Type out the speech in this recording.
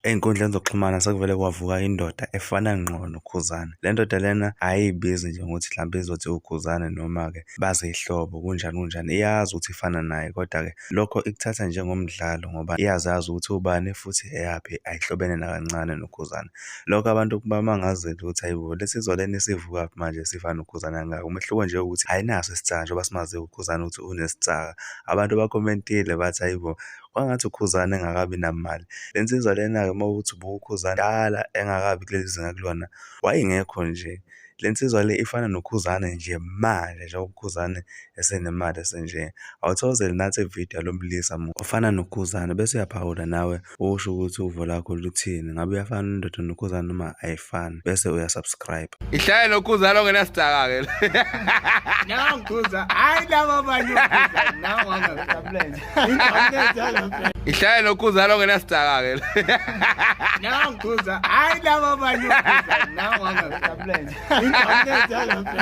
Ey'nkundleni zokuxhumana sekuvele kwavuka indoda efana ngqo noKhuzani. Le ndoda lena ayibizi nje ngokuthi hlampe izothi uKhuzani noma-ke bazihlobo kunjani kunjani, iyazi ukuthi ifana naye kodwa-ke lokho ikuthatha njengomdlalo ngoba iyazazi ukuthi ubani futhi eyaphi, ayihlobene nakancane noKhuzani. Lokho abantu kubamangazile ukuthi hhayi bo, le nsizwa lena isivukaphi manje isifana noKhuzani kangaka. Umehluko nje ukuthi ayinaso isitsaka njengoba simazi uKhuzani ukuthi unesitsaka. Abantu bakhomentile bathi hhayi bo, kwangathi uKhuzani engakabi namali. Le nsizwa lena-ke uma uthi ubuka uKhuzani kudala engakabi kuleli zinga akulona, wayengekho nje. Le nsizwa le ifana noKhuzani nje manje njengoba uKhuzani esenemali esenje. Awuthokozele nansi ividiyo yalo mlisa ofana noKhuzani bese uyaphawula nawe usho ukuthi uvo lakho luthini. Ngabe uyafana indoda noKhuzani noma ayifani? Bese uya-subscribe. Ihlale noKhuzani ongenasidaka ke. Nangu Khuza, hayi laba abanye uKhuza, nangu angasamlenze. Ihlale noKhuzani ongenasidaka ke. Nangu Khuza, hayi laba abanye uKhuza, nangu angasamlenze.